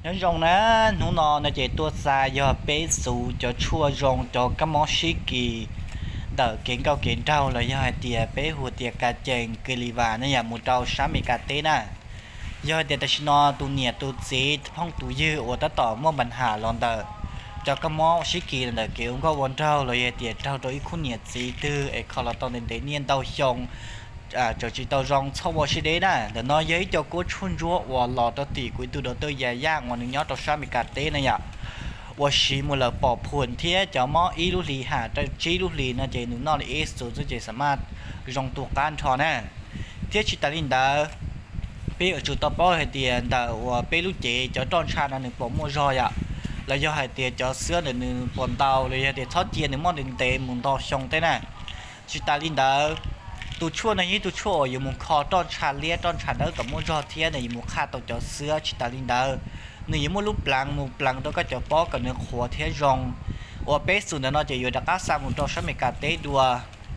Nyob zoo na, hnub no no ces tuaj xa yog peb xuv cov tshuaj zoo cov kab mob sib kis ntawm kev nkauj kev nraug los yog hais tias peb hu tias ka cees kis li vas ne yom mus rau sab Amelikas teb na. Yog hais tias tam sim no tus niam tus txiv phooj tus ywg uas tab tom muaj npa ham los ntawm cov kab mob sib kis ntawm kev ua nkauj ua nraug los yog hais tias raug rau ib khub niam txiv twg es kho los tau ntev ntev niaj ntau xyoo tseem tsis tau zoo txhob ua siab deb na. Ntawm no yog ib co kuab tshuaj ntsuab uas los rau tim kuv ib tug doctor Yaj Yaj uas nws nyob rau sab Amelikas teb na yom, uas siv mus lawm pom phuam thiab cov mob ib lub hlis ham rau tsib lub hlis no ces nws noj li ib xuv xwb ces xam maj zoo tu qab nrho na. Thiab tsis tas li ntawd, peb yuav tsum tau paub hais tias ntawm uas peb lub cev cov roj ntsha no nws puas muaj zog yom, los yog hais tias cov xwab ntawm nws puas ntau los yog tias txhob cia nws muaj ntev ntev mus ntau xyoo teb na. Tsis tas li ntawd, tus tshuaj no yog ib tug tshuaj uas yuav mus kho roj ntsha liab roj ntsha dawb kom muaj zog thiab nws yuav mus qhaj tau cov xwab. Tsis tas li ntawd, nws yuav muaj lub pleev mus pleev rau koj cov pob kom nws qhuav thiab zoo. Uas peb xuv ntawm no ces yuav rov qab xa mus rau sab Amelikas teb dua,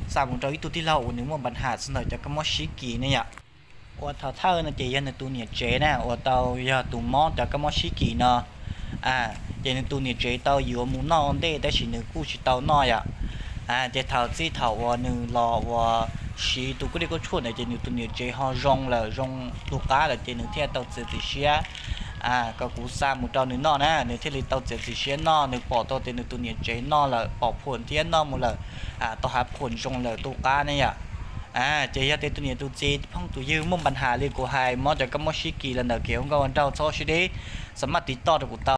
xa mus rau ib tug tij laug uas nws muaj npa ham txog ntawm cov kab mob sib kis ne yom. Uas thaum thawj no ces yog nws tus niam tsev na uas tau yog tus mob cov kab mob sib kis no. Ces nws tus niam tsev tau yuav mus noj ua ntej tab sis nws kuj tsis tau noj yom. Ces thaum txij thaum uas nws los uas siv tus kuab dej kuab tshuaj ntawd ces nws tus niam tsev ho zoo lawm zoo tu qab lawm ces nws thiaj tau txiav txim siab kom kuv xa mus rau nws noj na. Nws thiaj li tau txiav txim siab noj, nws pom tau tias nws tus niam tsev noj lawm pom phuam thiab noj mus lawm tau hav phuam zoo lawm tu qab ne yom. Ces yog tias tus niam tus txiv phooj tus ywg muaj npa ham li kuv hais mob cov kab mob sib kis los ntawm kev ua nkauj ua nraug txhob ua siab deb, xam maj tiv toj rau kuv tau.